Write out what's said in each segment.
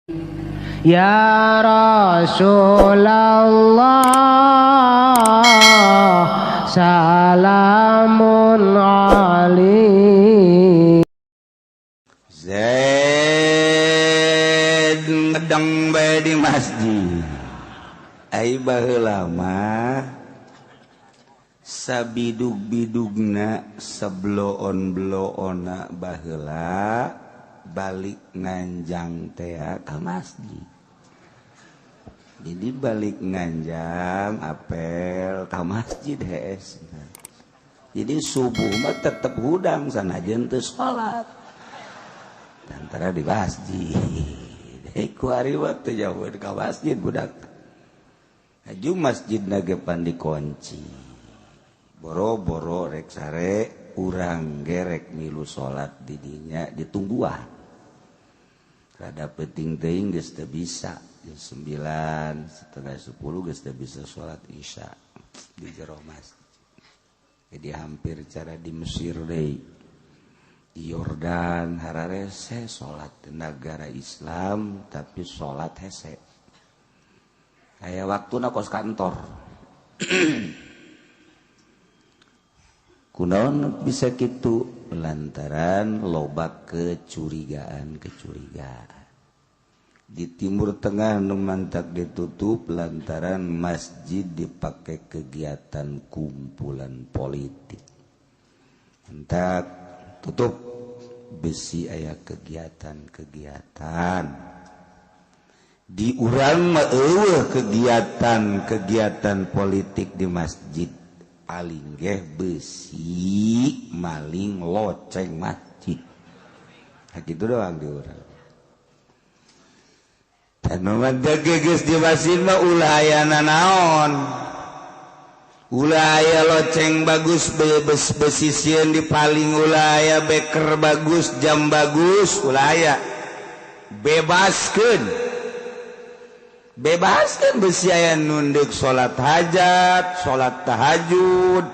Ya Rasulullah salamun alaik. Zaid ngedeng bae di masjid. Ai baheula mah sabidug-bidugna sebloon-bloonna baheula balik nganjang tea ka masjid. Jadi balik nganjang apel ka masjid hees. Jadi subuh mah tetep hudang sanajan teu salat. Antara di masjid. Ku ari mah teu jauh ka masjid budak. Aju masjid ge pan dikunci. Boro-boro rek sare urang gerek milu salat di dinya ditungguan. Rada penting teuing geus teu bisa. Jam 9, 9:30 geus teu bisa salat Isya di jero masjid. Jadi hampir cara di Mesir deui. Di Yordan hararese salat negara Islam tapi salat hese. Aya waktuna kos kantor. Kunaon bisa kitu lantaran loba kecurigaan-kecurigaan. Di Timur Tengah nu mantak ditutup lantaran masjid dipakai kegiatan kumpulan politik. Entak tutup besi aya kegiatan-kegiatan. Di urang mah eueuh kegiatan-kegiatan politik di masjid. Paling geh besi maling loceng masjid. Nah, gitu doang di urang. Geus di masjid mah ulah aya nanaon. Ulah aya loceng bagus besi sieun dipaling, ulah aya beker bagus jam bagus ulah aya. Bebaskeun. Bebaskeun besi aya nunduk salat hajat, salat tahajud,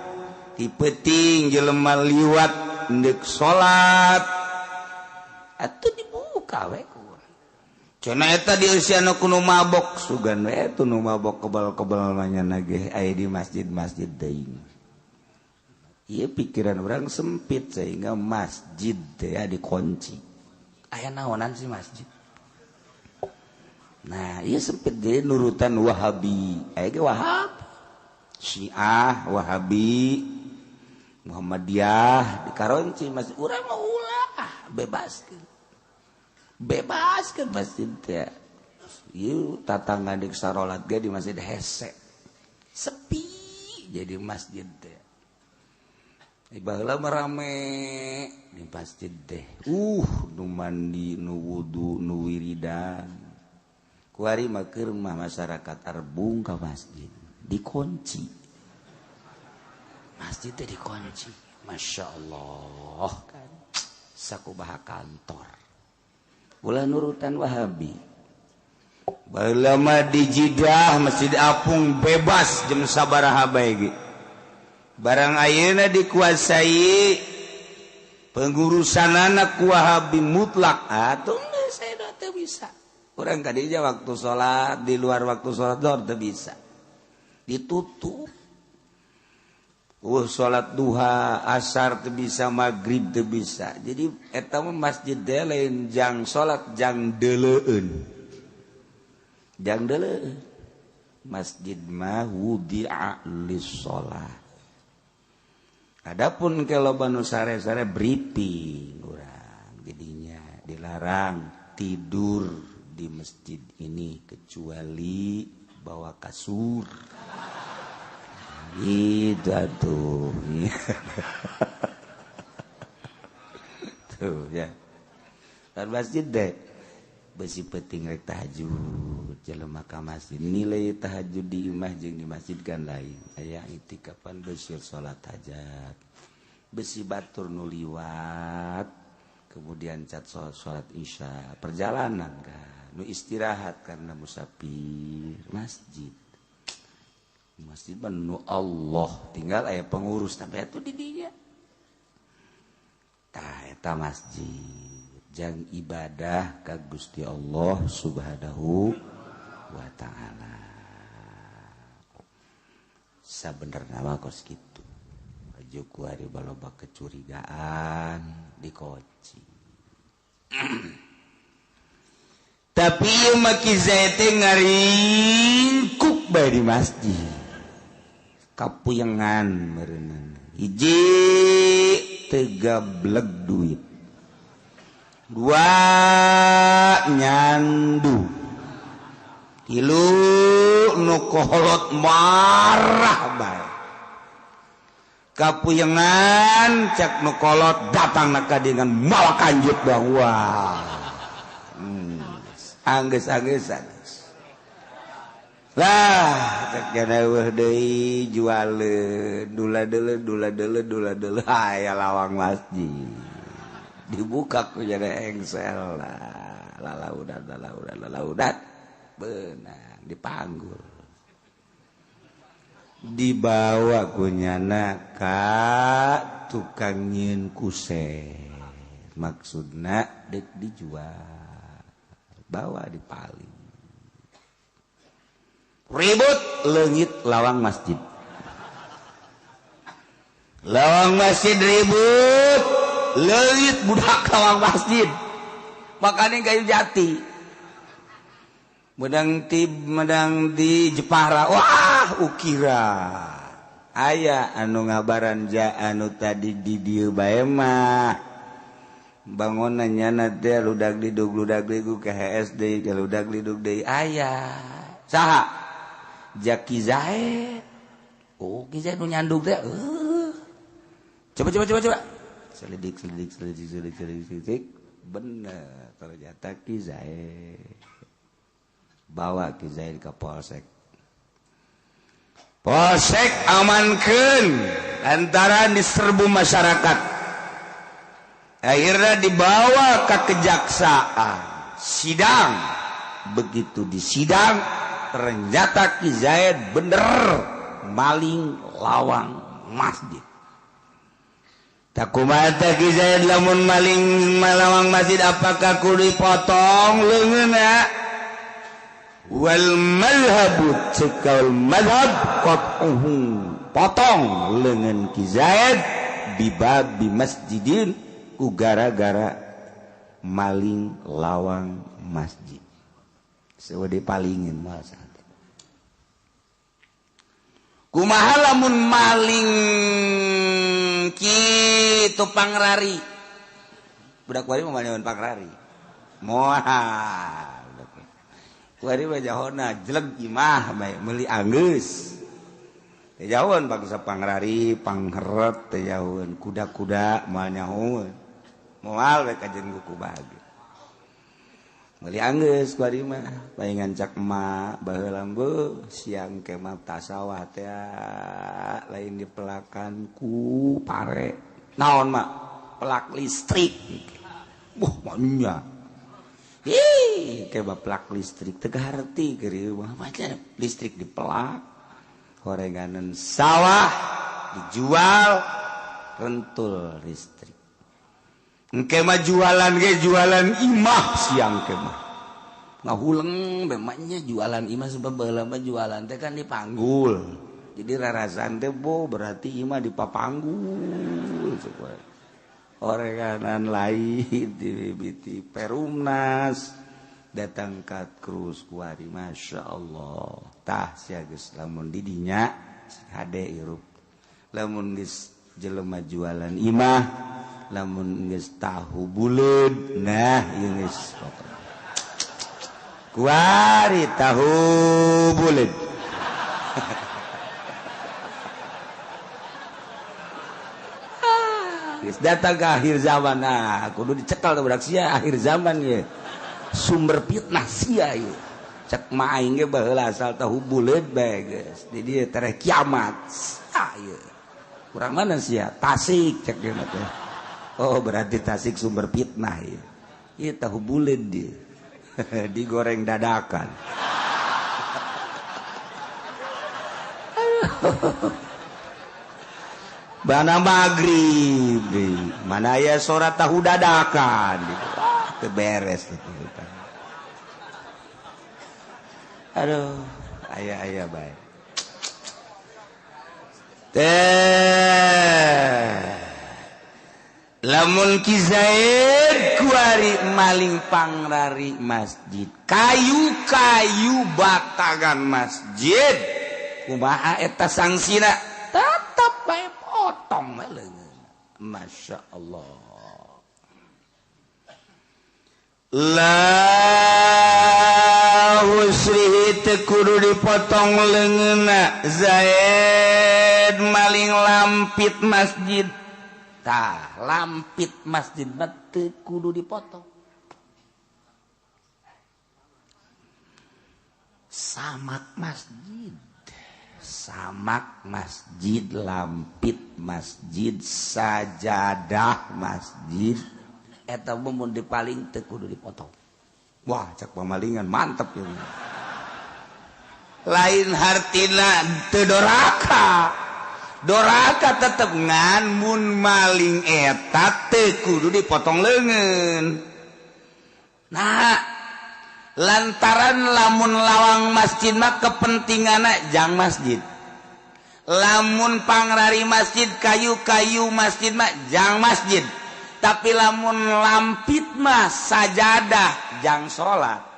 ti peuting jelema liwat ndek salat. Atuh dibuka we. Cenah eta di usia nu kudu mabok, sugan we eta nu mabok kebal-kebal mah nya ge aya di masjid-masjid deui. Ieu pikiran urang sempit sehingga masjid teh dikunci. Aya naonan sih masjid? Nah, ieu sempit deui nurutan Wahabi. Aya ge Wahab, Syiah, Wahabi, Muhammadiyah dikaronci masjid urang mah ulah bebaskeun. Bebas ke masjid teh. Ieu tatangga deuk sarolat ge di masjid hese. Sepi jadi masjid teh. Baheula mah rame di masjid teh. Nu mandi, nu wudu, nu wiridan. Kuari mah keur mah masyarakat arbung ka masjid, dikunci. Masjid teh dikunci. Masya Allah kan. Sakubaha kantor. Ulah nurutan Wahabi. Baheula mah di Jidah Masjid Apung bebas jam sabaraha bae ge. Barang ayeuna dikuasai pengurusanana ku Wahabi mutlak atuh saya teu bisa. Urang kadinya waktu salat di luar waktu salat dor teu bisa. Ditutup. Salat duha, asar teu bisa, maghrib teu bisa. Jadi eta mah masjid teh lain jang salat jang deuleueun. Jang deuleueun. Masjid mah wudi'a lis-shalah. Adapun kalau banu sare-sare briefing urang jadinya dilarang tidur di masjid ini kecuali bawa kasur. Itu tuh. Tuh ya. Kan masjid deh besi penting rek tahajud jelema ka masjid nilai tahajud di imah jeung di masjid kan lain. Aya itikapan besi salat hajat. Besi batur nu liwat kemudian cat salat isya perjalanan kan nu istirahat karena musafir masjid. Masjid menu Allah tinggal aya pengurus tapi itu di dinya. Tah eta masjid. Jang ibadah ka Gusti Allah Subhanahu wa ta'ala. Sabenerna mah kos kitu. Aju kuari baloba kecurigaan dikoci. Tapi ieu mah Ki Zaid teh ngaringkuk bae di masjid. Kapuyengan meureunana. Hiji teu gableg duit. Dua nyandu. Tilu nu koholot marah bae. Kapuyengan cek nu kolot datang ka dengan mawa kanjut bahwa anggeus-anggeus lah cek jana eueuh deui jualeun dula deuleu dula deuleu dula deuleu aya lawang masjid dibuka ku jana engsel lah lalaudan lalaudan lalaudan beunang dipanggul dibawa ku nyana ka tukang nyieun kusen maksudna deuk dijual bawa dipaling ribut leungit lawang masjid ribut leungit budak lawang masjid makane kayu jati medang di Jepara wah ukira aya anu ngabaran ja anu tadi di dieu bae mah bangunan nyana teh ludag lidug ke HSD ke ludag lidug deui aya saha Jaki Zaid oh Ki Zaid nu nyandug teh coba selidik bener ternyata Ki Zaid bawa Ki Zaid ke polsek. Polsek amankeun lantaran diserbu masyarakat. Akhirnya dibawa ke kejaksaan. Sidang. Begitu disidang ternyata Ki Zaid bener maling lawang masjid. Takumaha teh Ki Zaid lamun maling lawang masjid apakah kudu dipotong leungeunna? Wal madhabu cekal madhab qat'uhu potong lengan Ki Zaid bibab bi masjidin ku gara-gara maling lawang masjid sewa dipalingin masa kumaha lamun maling kitu pangrari budak wari mah maling pangrari moal kuari mah jahona jeleg imah bae meuli anggeus teh jauheun bangsa pangrari pangheret teh jauheun kuda-kuda moal nyahoeun moal we kajen ku bage meuli anggeus kuari mah paingan cak emak baheula beuh siang ke mah tasawah teh lain dipelakan ku pare naon mak pelak listrik buh manya ih keba plak listrik teu harti keur mah listrik dipelak horenganan sawah dijual rentul listrik engke mah jualan ge jualan imah siang ke mah ngahuleng memangnya jualan imah sebab baheula mah jualan teh kan dipanggul jadi rarasan teh bo berarti imah dipapanggul oreganan lain di biti Perumnas datang ka krus kuari Masya Allah tah sia geus lamun di dinya hade hirup lamun geus jelema jualan imah lamun geus tahu buleud nah ieu geus kuari tahu buleud datang ke akhir zaman nah kudu dicekal budak sia akhir zaman ye sumber fitnah sia ye cek ma aing ge baheula asal tahu buleud bae geus di dieu tereh kiamat sia ye kurang mana sia Tasik cek dia teh oh berarti Tasik sumber fitnah ye ieu tahu buleud dieu digoreng dadakan bana maghrib mana aya sora tahu dadakan. Teu beres teh. Aduh, aya-aya bae. Teh lamun Ki Zaid kuari maling pangrari masjid, kayu-kayu batagan masjid, kumaha eta sangsina? Tetep bae potong leungeun. Masya Allah. La husrihi teu kudu dipotong leungeunna Zaid maling lampit masjid. Tah, lampit masjid mah teu kudu dipotong. Samak masjid, samak masjid, lampit masjid, sajadah masjid, eta mun dipaling teu kudu dipotong. Wah, cak pamalingan mantep ieu. Lain hartina teu doraka. Doraka tetep ngan mun maling eta teu kudu dipotong leungeun. Nah, lantaran lamun lawang masjid mah kepentinganna jang masjid. Lamun pangrari masjid, kayu-kayu masjid mah jang masjid. Tapi lamun lampit mah sajadah jang salat.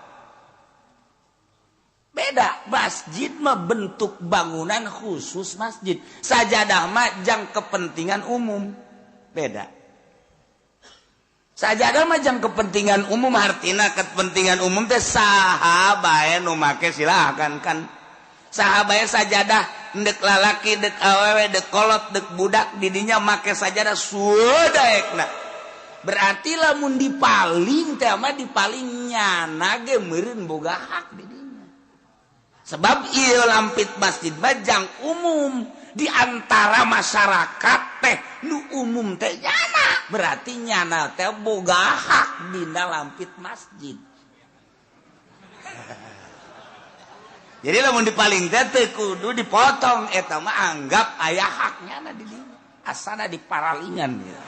Beda, masjid mah bentuk bangunan khusus masjid. Sajadah mah jang kepentingan umum. Beda. Sajadah mah jang kepentingan umum, artina kepentingan umum teh saha bae nu make silakan kan. Saha bae sajadah ndek lalaki, ndek awewe, ndek kolot, ndek budak didinya make sajadah sudaekna. Berarti lamun dipaling teh mah dipaling nyana ge meureun boga hak di. Sebab ieu lampit masjid majang umum di antara masyarakat teh nu umum teh nyana, berarti nyana teh boga hak dina lampit masjid. Jadi lamun dipaling teh teu kudu dipotong, eta mah anggap aya hak nyana di dinya. Asana diparalingan gitu.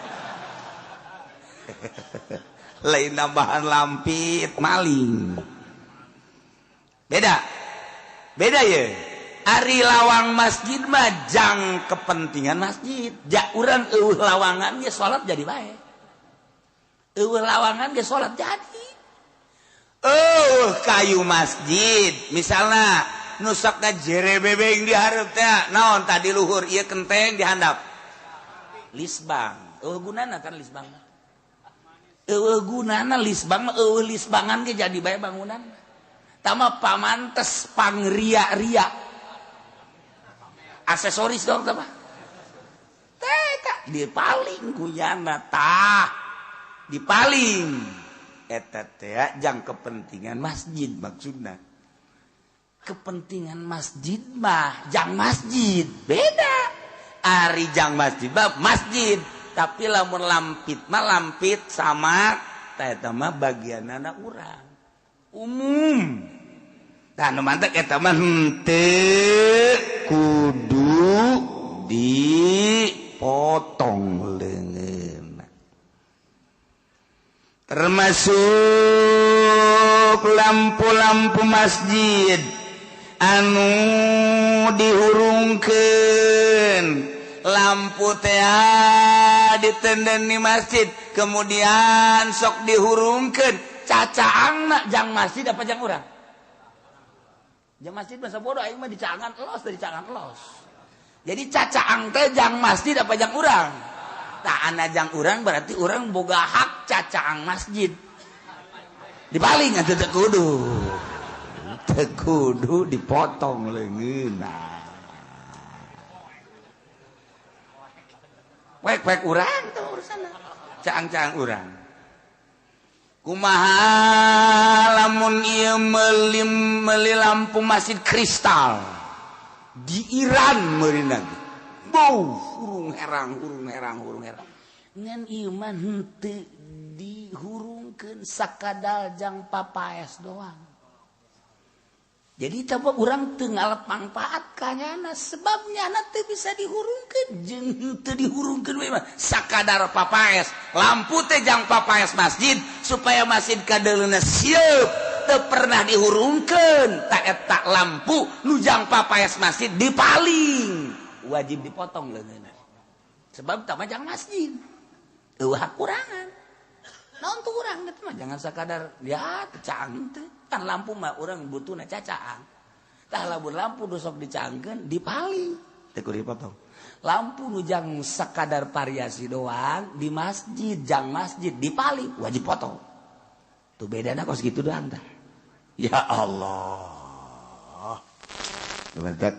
Lain nambahan lampit maling. Beda. Beda ya. Ari lawang masjid mah jang kepentingan masjid. Ja urang eueuh lawangan ge salat jadi bae. Eueuh lawangan ge salat jadi. Eueuh kayu masjid misalna nu sok ngajere bebeng di hareup teh naon tadi luhur ieu kenteng di handap. Lisbang. Eueuh gunana kan lisbang mah. Eueuh gunana lisbang mah eueuh lisbangan ge jadi bae bangunan. Tama pamantes pangria-ria aksesoris dong tama teh dipaling kunyana tah dipaling eta teh jang kepentingan masjid maksudna kepentingan masjid mah jang masjid beda ari jang masjid mah masjid tapi lamun lampit mah lampit sama teh eta mah bagianana urang umum. Tah nu mantek eta mah henteu kudu dipotong leungeun. Termasuk lampu-lampu masjid anu dihurungkeun, lampu teh ditenden di masjid kemudian sok dihurungkeun. Cacaangna jang masjid apa jang urang? Jang masjid masa bodoh aing mah dicaangan los dari caangan los. Jadi cacaang teh jang masjid apa jang urang? Tah ana jang urang berarti urang boga hak cacaang masjid. Dipaling atuh teu kudu. Teu kudu dipotong leungeunna. Wek-wek urang teh urusanna. Caang-caang urang. Kumaha lamun ieu meuli lampu masjid kristal di Iran meurina ge. Bau hurung herang hurung herang hurung herang. Ngan ieu mah henteu dihurungkeun sakadal jang papaes doang. Jadi coba urang teu ngalep manfaat ka nyana sebab nyana teu bisa dihurungkeun jeung teu dihurungkeun we mah sakadar papaes lampu teh jang papaes masjid supaya masjid kadeuleuna sieup teu pernah dihurungkeun ta eta lampu nu jang papaes masjid dipaling wajib dipotong leungeunna sebab tah mah jang masjid eueuh kurangan naon tuh urang eta mah jangan sakadar ya cang teh kan lampu mah orang butuhna cacaan tah lamun lampu nu sok dicangkeun dipaling teu kudu dipotong lampu nu jang sakadar variasi doang di masjid jang masjid dipaling wajib potong tuh bedana kos kitu doang tah ya Allah Mantap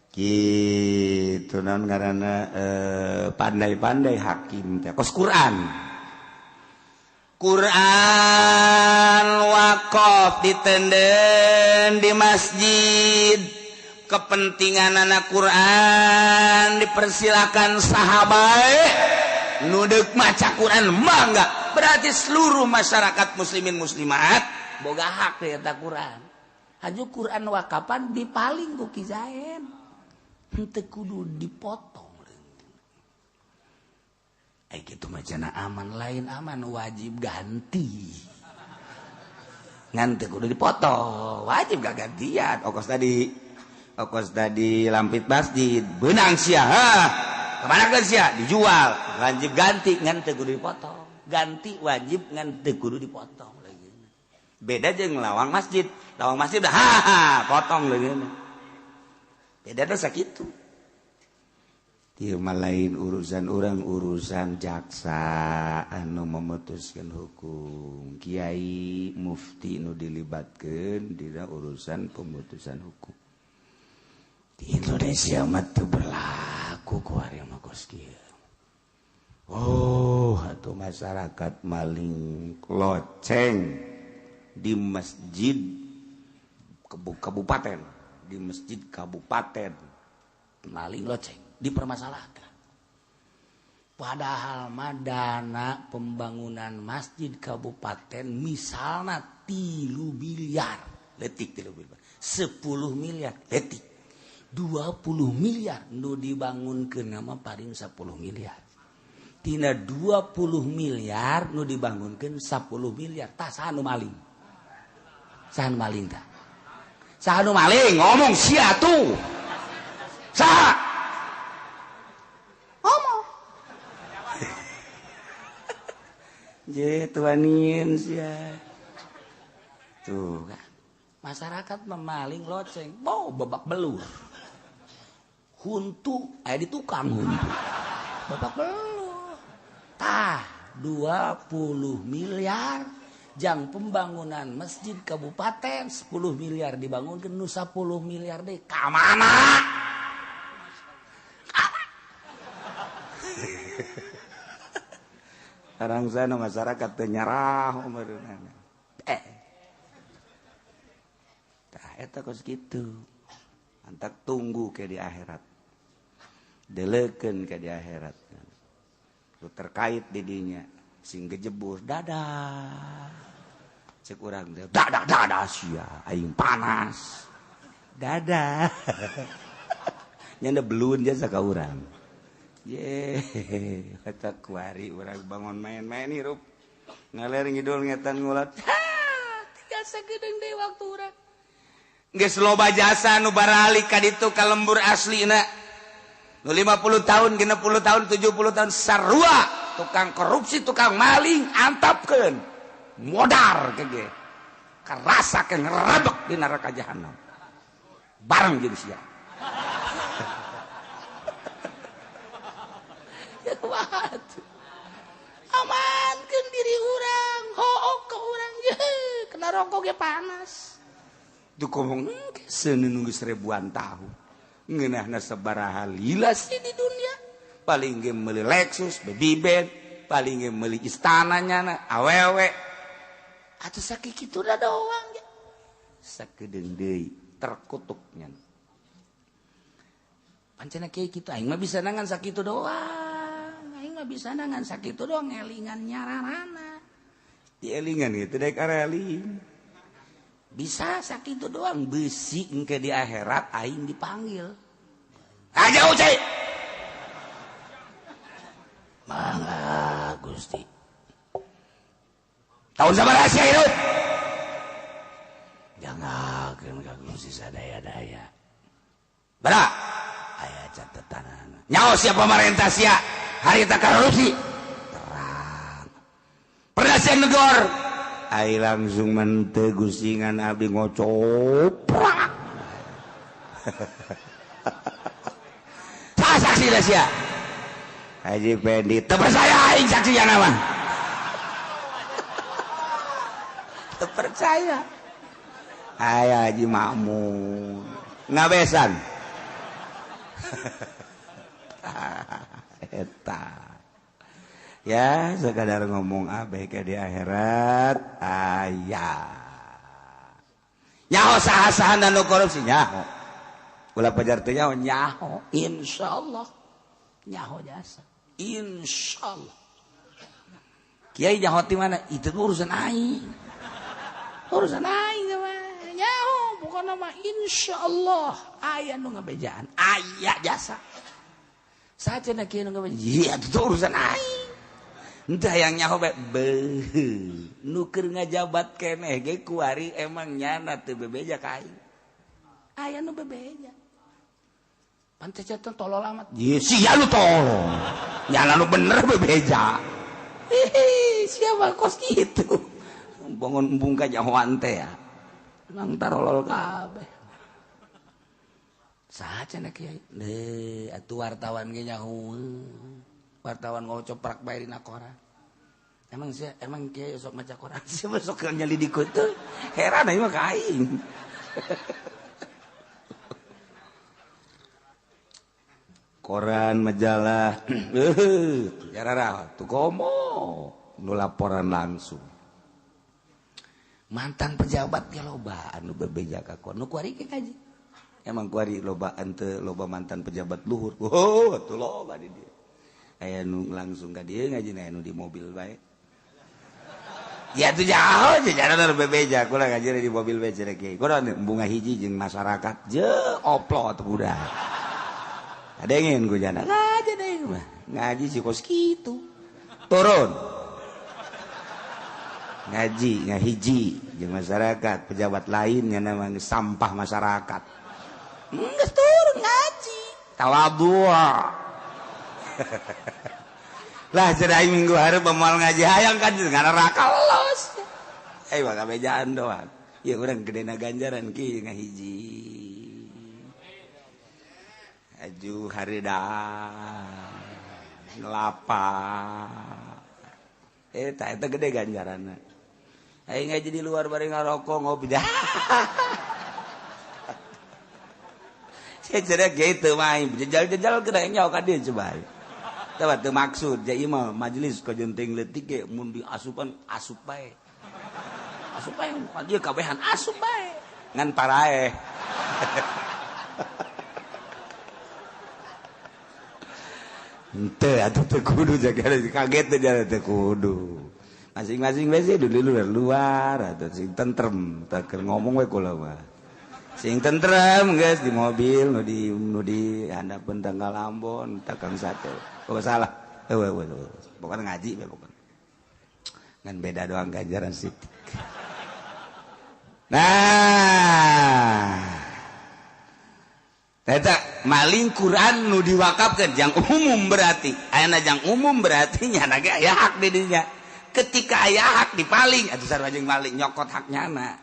kitu naon ngaranna pandai-pandai hakim teh kos Quran Quran wakaf ditenden di masjid kepentingan anak Quran dipersilakan sahabat nu deuk maca Quran mangga berarti seluruh masyarakat muslimin muslimat boga hak eta Quran haju Quran wakapan dipaling ku Ki Zain henteu kudu dipotong. Gitu macana aman lain aman wajib ganti nganti kudu dipotong wajib gak gantian okos tadi lampit masjid benang sia ha kemana kan sia dijual wajib ganti nganti kudu dipotong ganti wajib nganti kudu dipotong lagi beda jeung lawang masjid dah ha potong lagi beda dah sakitu. Ieu mah lain urusan orang urusan jaksa anu memutuskan hukum kiai mufti nu dilibatkeun dina urusan pemutusan hukum di Indonesia mah teu berlaku kuari mah kos kieu. Oh atuh masyarakat maling loceng di masjid kabupaten di masjid kabupaten maling loceng dipermasalahkan. Padahal mah dana pembangunan masjid kabupaten misalnya 3 miliar letik 3 miliar 10 miliar letik 20 miliar nu dibangunkeun mah paling 10 miliar tina 20 miliar nu dibangunkeun 10 miliar tah saha nu maling saha nu maling tah saha nu maling ngomong sia tuh saha je tuanin sia tuh kan masyarakat memaling loceng bau babak belur huntu aya di tukang huntu babak belur tah 20 miliar jang pembangunan masjid kabupaten 10 miliar dibangunkeun nu 10 miliar deui ka mana? Orang sana masyarakat teu nyarah umurna. Tah eta kos kitu. Antak tunggu ke di akhirat. Delekeun ke di akhirat. Lu terkait di dinya sing gejebur dadah. Cek urang teh dadah dadah sia aing panas. Dadah. Nyanda belun jasa ka urang. Ye, kata kuari urang bangun main-main hirup. Ngaler ngidul ngetan ngulat. Tinggal sagedeung deui waktu urang. Geus loba jasa nu baralik ka ditu ka lembur aslina. Nu 50 tahun, 60 tahun, 70 tahun sarua tukang korupsi, tukang maling antapkeun. Modar gege. Karasa ke ngerebek di neraka jahanam. Bareng jeung sia. Amankeun diri urang, hook ke urang, kena rokok ge panas. Duh ngomong seuneu nunggu seribuan tahun. Ngeunahna sabaraha lila sih di dunia. Paling ge meuli Lexus, baby bed, paling ge meuli istana nyana, awewe. Atuh sakitu da doang ge. Sakedeung deui terkutuk nya. Pancena kieu kitu aing mah bisa nangan sakitu doang. Bisa nangan sakitu doang elingan nyararana dielingan gitu dek areling Bisa sakitu doang besi engke di akhirat aing dipanggil. Aja ucai. Mangga Gusti. Tahun sabaraha sia hirup? Jangan ka Gusti sadaya-daya. Bara aya catetanana. Nyaho sia pamarentah sia harita korupsi. Terang. Pernah sia negor. Ai langsung mente gusingan abdi ngocoprak. Saha saksi da sia? Haji Pendi, teu percaya aing saksinya nama. Teu percaya. Aya Haji Makmun ngabesan. Eta. Ya, sekadar ngomong abeh ke di akhirat aya. Nyaho saha-saha nu korupsi nyaho. Ulah pajar teh nyaho nyaho insyaallah. Nyaho jasa. Insyaallah. Kiai nyaho ti mana? Itu urusan aing. Urusan aing mah. Nyaho bukan nama insyaallah aya nu ngabejaan, aya jasa. Saja na kieu nu ngabejaan. Iya, itu urusan aing. Entah yang nyaho bae beuh. Nu keur ngajabat keneh ge kuari emang nyana teu bebeja ka aing. Aya nu bebeja. Pantes teh tolol amat. Ye sia nu tolol. Nyana nu bener bebeja. Hehe, siapa kos kitu. Bangun embung ka nyahoan teh ya. Nang tarolol kabeh. Saha cenah kiai? Deuh, atuh wartawan ge nyaho. Wartawan ngocoprak bae dina koran. Emang sia, emang kiai sok maca koran sia sok nyelidik teu. Heran aing mah ka aing. Koran majalah jararah tuh komo nu laporan langsung. Mantan pejabat ge loba anu bebeja ka koran nu kuari ge kaji. Emang kuari loba ente loba mantan pejabat luhur. Oh, atuh loba di dieu. Aya nu langsung ka dieu ngaji aya nu di mobil bae. Ya tuh jauh jajaran bebeja kula ngaji di mobil bae cenah kiai. Kunaon bunga hiji jeung masyarakat je oplo atuh budak. Adengin ku jana ngaji deh mah. Ngaji si kos kitu. Turun. Ngaji ngahiji jeung masyarakat, pejabat lain nya namanya sampah masyarakat. Geus turun ngaji. Tawadhu. Lah cerai minggu hareup moal ngaji hayang kan ngaraka los. Eh mah kabejaan doang. Ya urang gedena ganjaran ki ngahiji. Aju haridang ngelapa eta eta gede ganjaranna. Aing ngaji di luar bari ngarokok ngopi dah. Saya cerita gitu mah jejal-jejal kena nyaho ka dieu coba. Tah teu maksud ja ieu mah majelis kajenting leutik ge mun diasupan asup bae. Asup bae ka dieu kabehan asup bae. Ngan paraeh. Ente atuh teu kudu jaga kaget teh jaga teu kudu. Masing-masing we sih di luar atuh sing tentrem teu keur ngomong we kula mah. Sing tentrem geus di mobil nu di handapeun tanggal Ambon takang sate. Oh salah. Heueuh heueuh. Pokona ngaji we pokona. Ngan beda doang ganjaran sitik. Nah, eta maling Quran nu diwakafkeun jang umum berarti. Ayana jang umum berarti nyana ge aya hak di dinya. Ketika aya hak dipaling atuh sarua jeung maling nyokot hak nyana.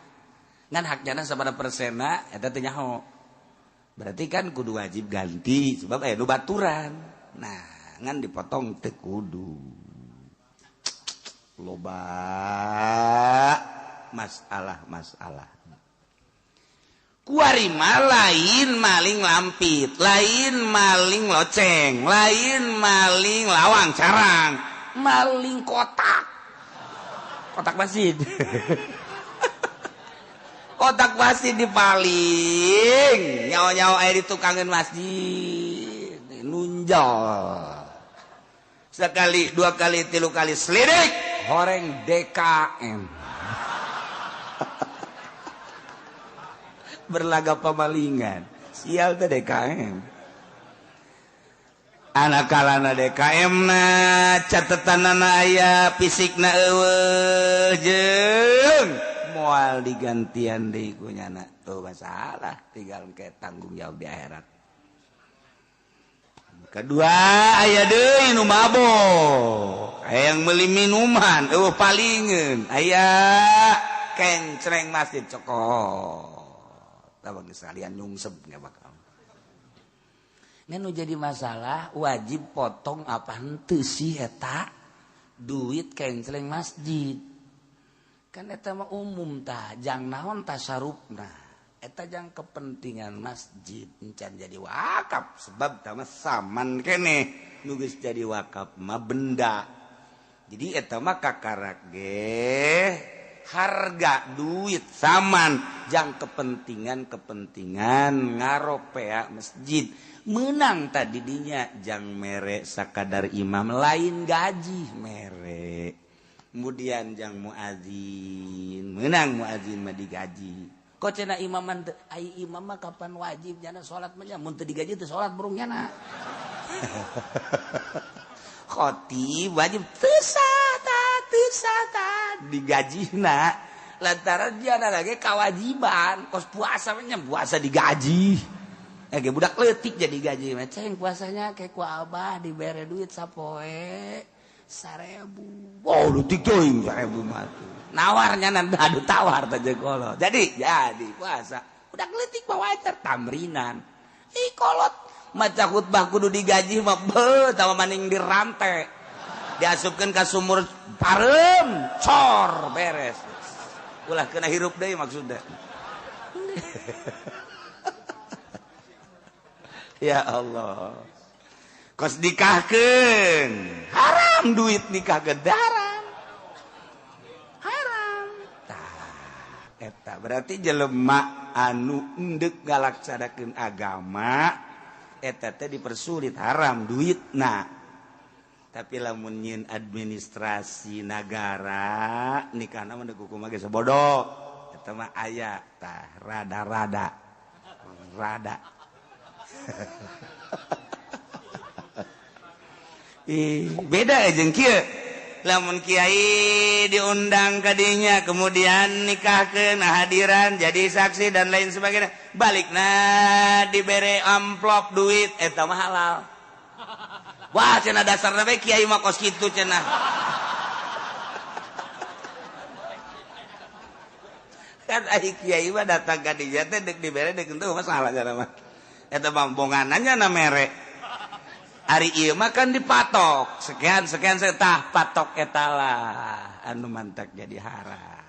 Ngan hak nyana sabaraha persenna eta teh nyaho. Berarti kan kudu wajib ganti sebab aya nu baturan. Nah, ngan dipotong teu kudu. Loba masalah-masalah. Kuari mah lain maling lampit, lain maling loceng, lain maling lawang carang, maling kotak. Kotak masjid. Kotak masjid dipaling, nyawa-nyawa aya di tukangeun masjid, nunjol. Sekali, dua kali, tilu kali selidik, horeng DKM. Berlaga pamalingan. Sial teh DKM. Anak kalana DKM na catetanana aya fisikna eueuh jeung moal digantian deui ku nyana. Tuh masalah tinggal ke tanggung jawab di akhirat. Kedua aya deui nu mabok, aya yang meuli minuman eueuh palingeun, aya kencreng masjid cokot. Tah bagi sekalian nyungsep nggak bakal. Ngan nu jadi masalah wajib potong apa henteu sih eta duit kencreng masjid. Kan eta mah umum tah, jang naon tasarufna. Eta jang kepentingan masjid encan jadi wakaf sebab tah mah saman keneh nu geus jadi wakaf mah benda. Jadi eta mah kakarak ge harga duit saman jang kepentingan-kepentingan ngaropea masjid menang tadi dinya jang mere sakadar imam lain gaji mere kemudian jang muazin menang muazin mah digaji kok cenah imaman teu ai imam mah kapan wajib jana salat mah mun teu digaji teu salat burung nyana khotib wajib teu sah digajina lantaran dia ada lagi kewajiban kos puasa nya puasa digaji ge budak leutik jadi gaji mah ceng puasanya kayak ku abah dibere duit sapoe 1000 wow leutik teuing 1000 mah tuh nawarnya nan adu tawar teh kolot jadi puasa budak leutik mah wajar tamrinan ih kolot maca khutbah kudu digaji mah beuh tah maning dirante diasupkeun ka sumur parem cor beres ulah kena hirup deui maksudna. Ya Allah kos nikahkeun haram duit nikah haram haram tah eta berarti jelema anu endek ngalaksanakeun agama eta teh dipersulit haram duitna. Tapi lamun nyieun administrasi nagara nikahna mah kumaha ge sabodo eta mah aya tah rada-rada rada. Ih, beda jeung kieu lamun kiai diundang ka dinya kemudian nikahkeun hadiran jadi saksi dan lain sebagainya balikna dibere amplop duit eta mah halal. Wah cenah dasarna bae kiai mah kos kitu cenah. Kan ai kiai mah datang ka dinya teh deuk dibere deuk henteu masalah cenah mah. Eta mah bonganannya na mere. Ari ieu mah kan dipatok sekian sekian tah patok eta lah anu mantak jadi haram.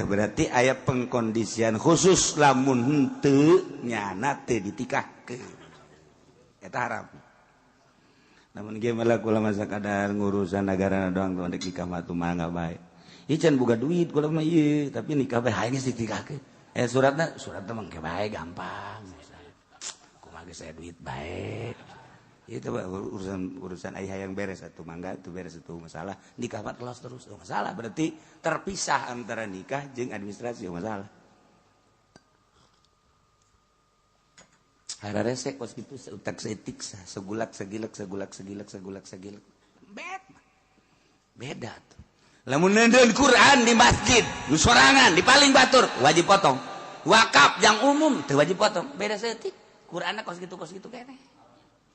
Berarti aya pengkondisian khusus lamun henteu nyana teu ditikahkeun. Eta haram. Namun ge mah kula masa kadar ngurusan negara doang tuh ndek nikah mah tuh mangga bae. Ieu can boga duit kula mah ieu, tapi nikah bae hayang geus ditikahkeun. Suratna suratna mah engke bae gampang. Kumaha geus aya duit bae. Itu urusan urusan ai hayang beres atuh mangga tuh beres atuh masalah. Nikah mah telos terus oh, masalah berarti terpisah antara nikah jeung administrasi oh, masalah. Hara resek kos gitu seutak seutik segulak segilek segulak segilek segulak segilek bet beda tuh. Lamun neundeun Quran di masjid nu sorangan di paling batur wajib potong. Wakaf yang umum teu wajib potong. Beda seutik. Quranna kos gitu keneh.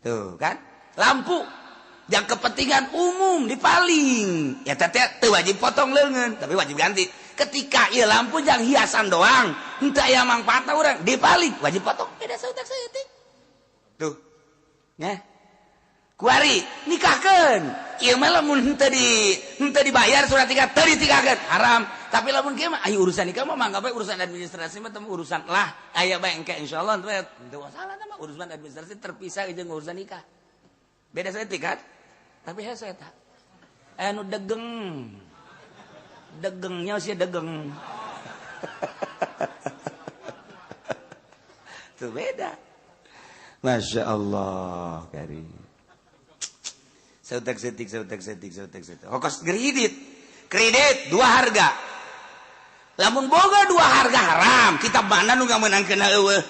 Tuh kan? Lampu yang kepentingan umum di paling ya teh teu wajib potong leungeun tapi wajib ganti. Ketika ieu lampu jang hiasan doang, henteu aya mangfaatna urang, dipaling wajib potong. Beda saeutik saeutik. Tuh. Nya. Kuari nikahkeun. Ieu mah lamun henteu dibayar surat nikah teu ditikahkeun, haram. Tapi lamun kieu mah aya urusan nikah mah mangga bae urusan administrasi mah teu urusan lah. Aya bae engke insyaallah teu masalah mah urusan administrasi terpisah jeung urusan nikah. Beda saeutik kan? Tapi hese eta. Anu degeng. Degengnya sih degeng. Itu beda. Masya Allah karim. Seutek setik seutek setik seutek setik. Kos kredit. Kredit dua harga. Lamun boga dua harga haram, kita mana nu ngamenangkeun eueuh.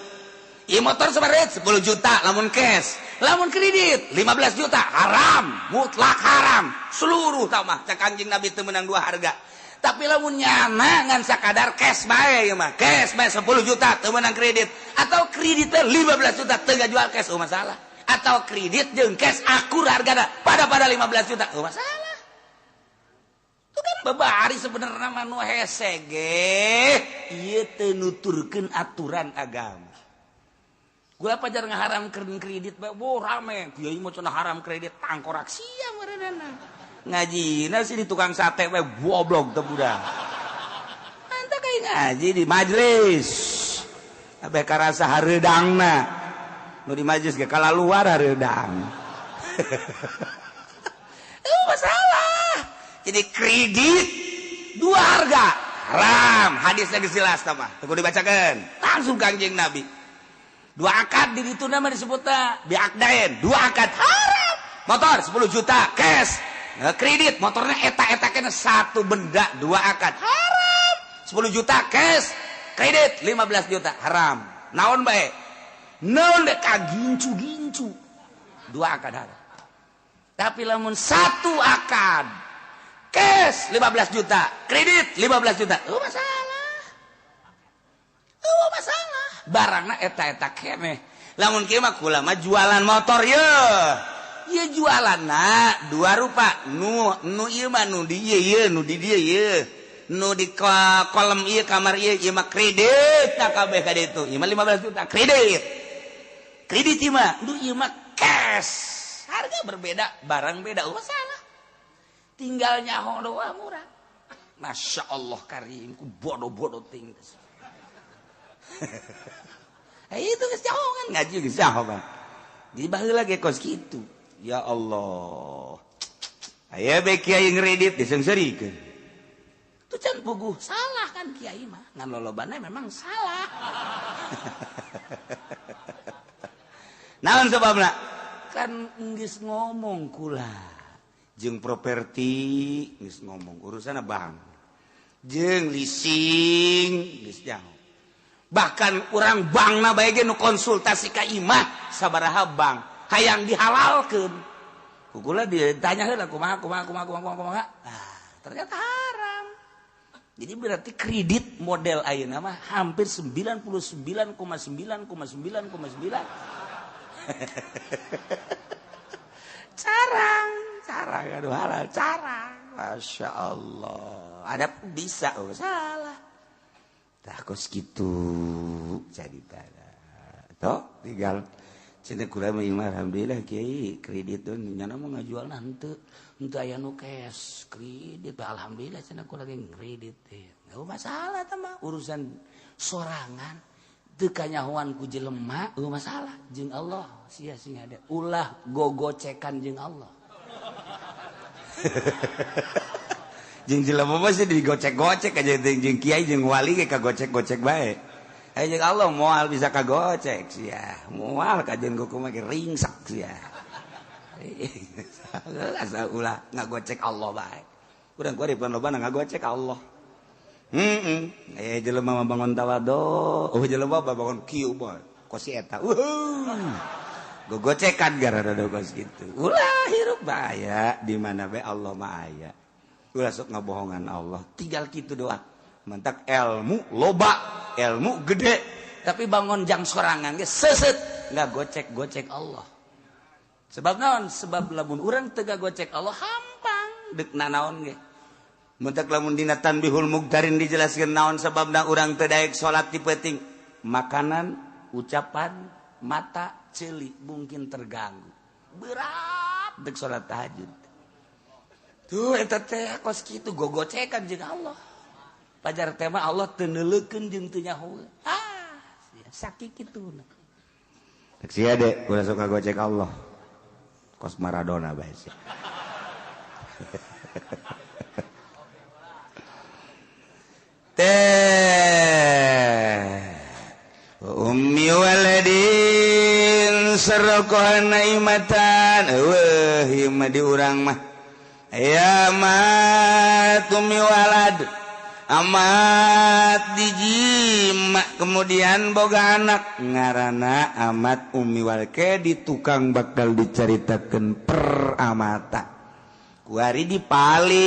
Ieu motor sabaraha 10 juta lamun cash, lamun kredit 15 juta haram, mutlak haram. Seluruh tah mah cek Kanjeng Nabi teu meunang dua harga. Tapi lamun nyana ngan sakadar cash bae ieu mah, cash bae 10 juta teu meunang kredit atau kreditnya 15 juta teu ngajual cash eueuh masalah. Atau kredit jeung cash akur hargana pada 15 juta eueuh masalah. Itu kan babari sebenarnya mah nu hese ge ieu teu nuturkeun aturan agama. Gua pajar ngaharamkeun kredit bae, wo rame. Kiai mah cenah haram kredit tangkorak sia meureunana. Ngajina sih di tukang sate bae goblok teh budak. Mantap kayak ngaji di majelis. Abe karasa hareudangna. Nu di majelis ge kalaluar hareudang. Masalah. Jadi kredit dua harga haram, hadisnya geus jelas tah mah. Teu kudu dibacakeun. Langsung Kangjeng Nabi. Dua akad di ditu nama disebutna bi akdain, dua akad haram. Motor 10 juta cash. Nah, kredit motornya eta-eta kena satu benda dua akad haram. 10 juta cash, kredit 15 juta haram. Naon bae? Naon bae kagincu-gincu. Dua akad haram. Tapi lamun satu akad cash 15 juta, kredit 15 juta, oh masalah. Oh masalah. Barangna eta-eta keneh. Lamun kieu mah kula mah jualan motor ye. Ieu jualanna dua rupa. Nu nu ieu mah nu di ieu ieu, nu di dieu ieu. Nu di kolom ieu kamar ieu ieu mah kredit tak kabeh ka ditu. Ieu mah 15 juta kredit. Kredit ieu mah, nu ieu mah cash. Harga berbeda, barang beda, oh masalah. Tinggal nyaho doang murah. Masya Allah karim, ku bodoh-bodoh ting. Itu geus nyaho kan ngaji geus nyaho kan. Di baheula ge kos kitu. Ya Allah. Aya bae kiai ngredit diseungseurikeun. Tuh can puguh salah kan kiai mah. Ngan lolobana memang salah. Naon sebabna? Kan geus ngomong kula. Jeung properti geus ngomong urusanna bank. Jeung leasing geus nyaho. Bahkan urang bankna bae ge nu konsultasi ka imah sabaraha bank hayang dihalalkeun. Ku kula ditanya heula kumaha kumaha kumaha kumaha kumaha. Ah, ternyata haram. Jadi berarti kredit model ayeuna mah hampir 99,9,9,9. Carang, carang aduh halal, carang. Masya Allah. Ada bisa, oh salah. Tah kos kitu jadi tada. Toh tinggal cenah kula mah alhamdulillah kiai kredit teh nyana mah ngajualna henteu henteu aya nu cash kredit alhamdulillah cenah kula ge kredit teh. Enggak masalah teh mah urusan sorangan teu kanyahoan ku jelema eueuh masalah jeung Allah sia sing ada ulah gogocekan jeung Allah. Jeung jelema mah sih digocek-gocek aja jeung kiai jeung wali ge kagocek-gocek bae. Aya jeung Allah moal bisa kagocek sia. Moal kajeun kumaha ge ringsak sia. Asal ulah ngagocek Allah bae. Urang kuari pan loba ngagocek Allah. Heeh. Aya jelema mah bangun tawadu, oh jelema mah bangun kieu bae. Kos si eta. Gogocekan gara-gara kos kitu. Ulah hirup bahaya di mana bae Allah mah aya. Ulah sok ngabohongan Allah, tinggal kitu doang. Mentak ilmu loba, ilmu gede, tapi bangun jang sorangan ge seuseut nggak gocek-gocek Allah. Sebab naon? Sebab lamun urang teu gocek Allah hampang deuk nanaon ge. Mentak lamun dina Tanbihul Mugdarin dijelaskeun naon sebabna urang teu daek salat di peuting. Makanan, ucapan, mata, ceuli mungkin terganggu. Berat deuk salat tahajud. Tuh eta teh kos kitu gogocekan jeung Allah. Pajar teh mah Allah teu neuleukeun jeung teu nyaho. Ah, sakit kitu. Rek sia de ulah sok ngagocek Allah. Kos Maradona bae sia. Teh ummi waladin saraqan naimatan eueuh ieu mah di urang mah. Ya ma tumi walad Amat dijima, kemudian boga anak ngarana Amat Umi Walke di tukang bakal diceritakan per amata kuari di paling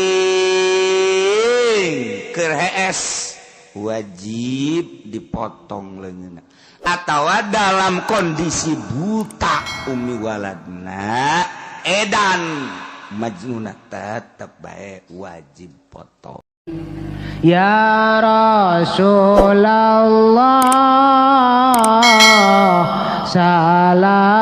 keur hees wajib dipotong leungeunna atau dalam kondisi buta umi waladna edan majnuna tetep bae wajib potong. Ya Rasulullah, salam.